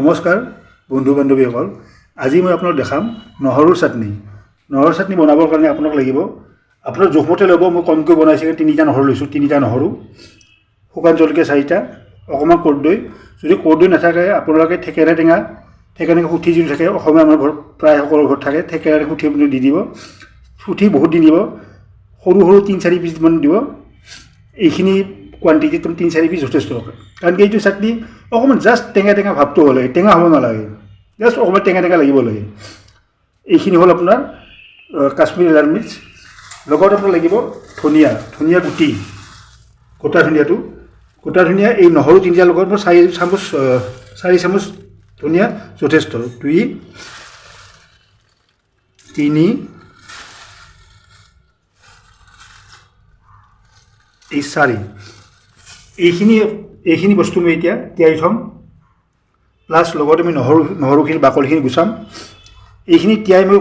নমস্কাৰ বন্ধু বান্ধৱীসকল, আজি মই আপোনাক দেখাম নহৰুৰ চাটনি। নহৰুৰ চাটনি বনাবৰ কাৰণে আপোনাক লাগিব, আপোনাৰ জোখমতে ল'ব। মই কমকৈ বনাইছোঁ, তিনিটা নহৰু লৈছোঁ। তিনিটা নহৰু, শুকান জলকীয়া চাৰিটা, অকণমান কৰ্দৈ। যদি কৰ্দৈ নাথাকে, আপোনালোকে থেকেৰা টেঙা, থেকেৰা সুঠি যদি থাকে, অসমীয়া আমাৰ ঘৰত প্ৰায় সকলো ঘৰত থাকে, থেকেৰা সুঠি আপুনি দি দিব। সুঠি বহুত দি দিব, সৰু সৰু তিনি চাৰি পিচমান দিব। এইখিনি কোৱাণ্টিটিত তিনি চাৰি পিচ যথেষ্ট, কাৰণ কি এইটো চাটনি অকণমান জাষ্ট টেঙা টেঙা ভাৱটো হ'ব লাগে, টেঙা হ'ব নালাগে, জাষ্ট অকণমান টেঙা টেঙা লাগিব লাগে। এইখিনি হ'ল আপোনাৰ কাশ্মীৰী লাল মিৰ্চ। লগত আপোনাৰ লাগিব ধনিয়া, ধনিয়া গুটি, গোটা ধনিয়াটো, গোটা ধনিয়া। এই নহৰু তিনিটাৰ লগত মই 4 চামুচ ধনিয়া যথেষ্ট। 2, 3, এই 4। এইখিনি বস্তু মই এতিয়া তিয়াই থ'ম, প্লাছ লগতে মই নহৰুখিনি বাকলিখিনি গুচাম। এইখিনি তিয়াই মই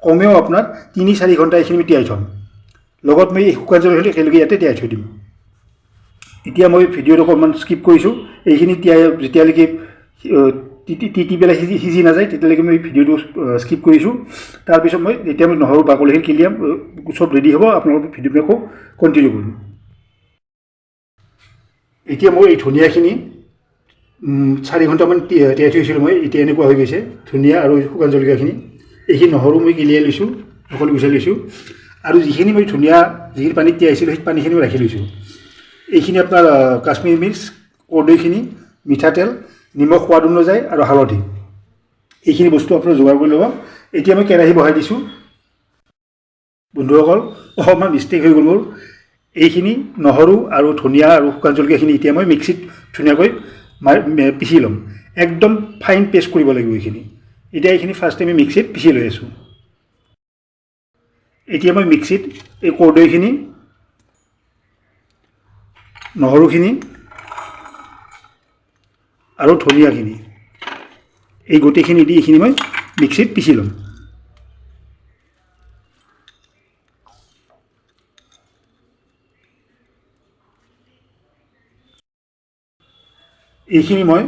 কমেও আপোনাৰ 3-4 ঘণ্টা এইখিনি মই তিয়াই থ'ম। লগত মই এই শুকান জলকীয়াখিনি একেলগে ইয়াতে তিয়াই থৈ দিম। এতিয়া মই ভিডিঅ'টো অকণমান স্কিপ কৰিছোঁ। এইখিনি তিয়াই যেতিয়ালৈকে তিতি তিতি পেলাই সিজি নাযায়, তেতিয়ালৈকে মই ভিডিঅ'টো স্কিপ কৰিছোঁ। তাৰপিছত মই যেতিয়া মই নহৰু বাকলিখিনি কিলিয়াম, চব ৰেডি হ'ব, আপোনালোকৰ ভিডিঅ'টো আকৌ কণ্টিনিউ কৰিম। এতিয়া মই এই ধনিয়াখিনি 4 ঘণ্টামান তিয়াই থৈছিলোঁ মই। এতিয়া এনেকুৱা হৈ গৈছে ধনিয়া আৰু শুকান জলকীয়াখিনি। এইখিনি নহৰু মই কিলিয়াই লৈছোঁ, সকলো গুচাই লৈছোঁ আৰু যিখিনি মই ধনিয়া যিখিনি পানীত তিয়াইছিলোঁ, সেই পানীখিনিও ৰাখি লৈছোঁ। এইখিনি আপোনাৰ কাশ্মীৰী মিৰ্চ, কৰ্দৈখিনি, মিঠাতেল, নিমখ সোৱাদ অনুযায়ী আৰু হালধি। এইখিনি বস্তু আপোনাৰ যোগাৰ কৰি ল'ব। এতিয়া মই কেৰাহী বহাই দিছোঁ। বন্ধুসকল, অকণমান মিষ্টেক হৈ গ'ল মোৰ। এইখিনি নহৰু আৰু ধনিয়া আৰু শুকান জলকীয়াখিনি এতিয়া মই মিক্সিত ধুনীয়াকৈ পিহি ল'ম। একদম ফাইন পেষ্ট কৰিব লাগিব এইখিনি। এতিয়া এইখিনি ফাৰ্ষ্ট আমি মিক্সিত পিহি লৈ আছোঁ। এতিয়া মই মিক্সিত এই কৰ্দৈখিনি, নহৰুখিনি আৰু ধনিয়াখিনি, এই গোটেইখিনি দি এইখিনি মই মিক্সিত পিহি ল'ম। এইখিনি মই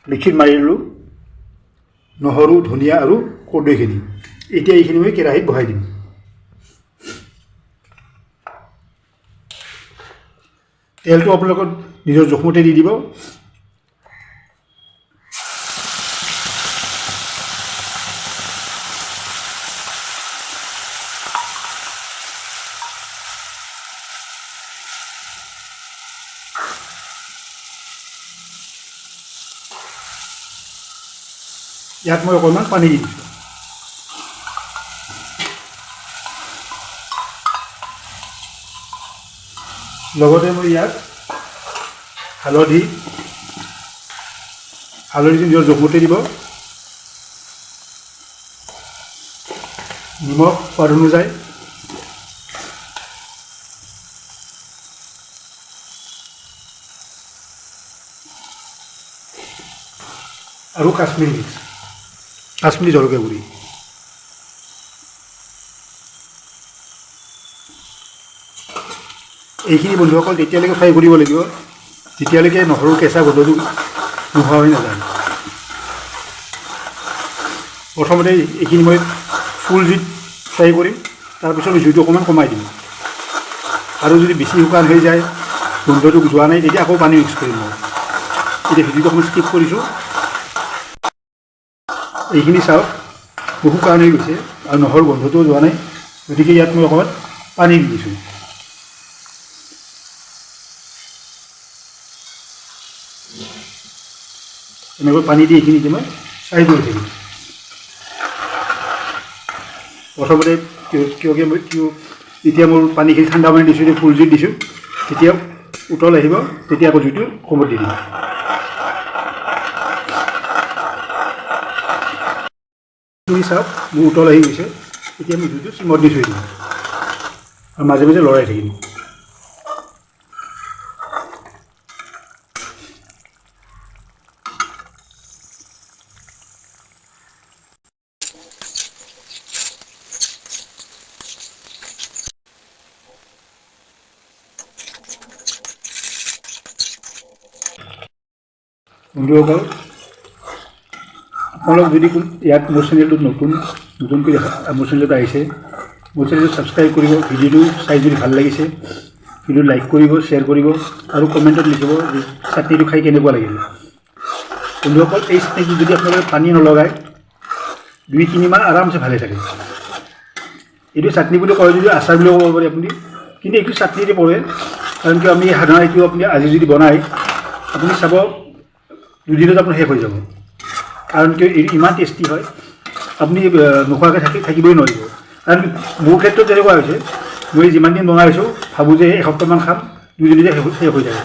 মিক্সিত মাৰি ল'লোঁ, নহৰু, ধনিয়া আৰু কৰ্দৈখিনি। এতিয়া এইখিনি মই কেৰাহীত বহাই দিম। তেলটো আপোনালোকৰ নিজৰ জোখমতে দি দিব। ইয়াত মই অকণমান পানী দি দিছোঁ। লগতে মই ইয়াত হালধি, হালধিটো নিজৰ জোখমতে দিব, নিমখ সোৱাদ অনুযায়ী আৰু কাশ্মীৰী মিৰ্চ, কাশ্মীৰী জলকীয়া গুড়ি। এইখিনি বন্ধুসকল তেতিয়ালৈকে ফ্ৰাই কৰিব লাগিব, যেতিয়ালৈকে নহৰুৰ কেঁচা গোন্ধটো নোহোৱা হৈ নাযায়। প্ৰথমতে এইখিনি মই ফুল জুইত ফ্ৰাই কৰিম, তাৰপিছত জুইটো অকণমান কমাই দিম। আৰু যদি বেছি শুকান হৈ যায়, গোন্ধটো যোৱা নাই, তেতিয়া আকৌ পানী মিক্স কৰিম মই। এতিয়া ভিডিঅ'টো অকণমান স্কিপ কৰিছোঁ। এইখিনি চাওক, বহু শুকান হৈ গৈছে আৰু নহৰু গোন্ধটোও যোৱা নাই, গতিকে ইয়াত মই অকণমান পানী দি দিছোঁ। এনেকৈ পানী দি এইখিনি মই ফ্ৰাই কৰি থাকিম। প্ৰথমতে কিয় মই কিয় এতিয়া মোৰ পানীখিনি ঠাণ্ডা পানী দিছোঁ, এতিয়া ফুল জুইত দিছোঁ। তেতিয়া উতল আহিব, তেতিয়া আকৌ জুইটো কমত দি দিম। এইখিনি চাওক, মোৰ উতল আহি গৈছে। এতিয়া মই জুইটো চিমত দি থৈ দিম আৰু মাজে মাজে লৰাই থাকিম। বন্ধুসকল, আপোনালোক যদি ইয়াত মোৰ চেনেলটোত নতুনকৈ মোৰ চেনেলটোত আহিছে, মোৰ চেনেলটো ছাবস্ক্ৰাইব কৰিব। ভিডিঅ'টো চাই যদি ভাল লাগিছে, ভিডিঅ'টো লাইক কৰিব, শ্বেয়াৰ কৰিব আৰু কমেণ্টত লিখিব যে চাটনিটো খাই কেনেকুৱা লাগিল। বন্ধুসকল, এই চাটনিটো যদি আপোনালোকে পানী নলগায় 2-3 মাহ আৰামছে ভালে থাকে। এইটো চাটনি বুলি কয় যদিও আচাৰ বুলিও ক'ব পাৰি আপুনি, কিন্তু এইটো চাটনিতে পৰে। কাৰণ কিয়, আমি সাধাৰণতে এইটো আপুনি আজি যদি বনায়, আপুনি চাব দুদিনত আপোনাৰ শেষ হৈ যাব। কাৰণ কিয়, এইটো ইমান টেষ্টি হয়, আপুনি নোখোৱাকৈ থাকিবই নোৱাৰিব। কাৰণ মোৰ ক্ষেত্ৰত তেনেকুৱা হৈছে, মই যিমান দিন বনাই আছোঁ ভাবোঁ যে এসপ্তাহমান খাম, দুদিনতে শেষ হৈ যাব।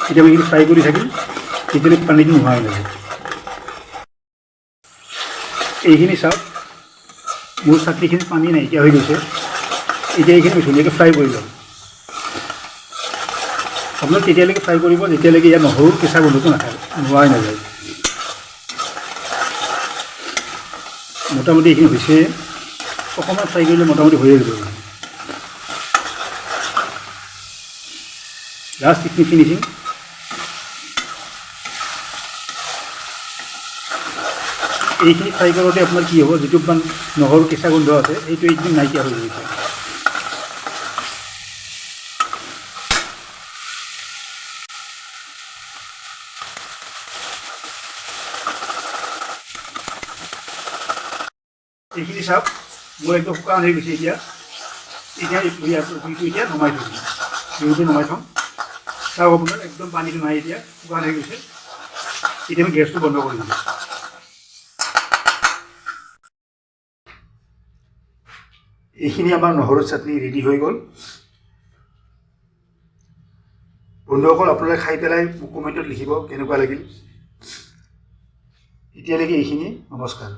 এতিয়া মই এইখিনি ফ্ৰাই কৰি থাকিম, তেতিয়ালৈ পানীটো নোহোৱা হৈ যাব। এইখিনি চাওক, মোৰ চাটনিখিনি পানী নাইকিয়া হৈ গৈছে। এতিয়া এইখিনি মই ধুনীয়াকৈ ফ্ৰাই কৰি ল'ম। আপোনালোক তেতিয়ালৈকে ফ্ৰাই কৰিব যেতিয়ালৈকে ইয়াৰ নহৰুৰ কেঁচা গোন্ধটো নাথাকে, নোহোৱা হৈ নাযায়। মোটামুটি এইখিনি হৈছে, অকণমান ফ্ৰাই কৰিলে মোটামুটি হৈয়ে যাব। লাষ্ট এইখিনি ফিনিচিং। এইখিনি ফ্ৰাই কৰোঁতে আপোনাৰ কি হ'ব, যিটো আপোনাৰ নহৰু কেঁচা গোন্ধ আছে, সেইটো এইখিনি নাইকিয়া হৈ গৈছে। এইখিনি চাওক, মোৰ একদম শুকান হৈ গৈছে। এতিয়া এতিয়া জুইটো এতিয়া নমাই থৈ দিম, জুইটো নমাই থ'ম। চাওক আপোনাৰ একদম পানীটো নাই, এতিয়া শুকান হৈ গৈছে। এতিয়া আমি গেছটো বন্ধ কৰি দিম। এইখিনি আমাৰ নহৰুৰ চাটনি ৰেডি হৈ গ'ল। বন্ধুসকল, আপোনালোকে খাই পেলাই মোক কমেণ্টত লিখিব কেনেকুৱা লাগিল। এতিয়ালৈকে এইখিনি, নমস্কাৰ।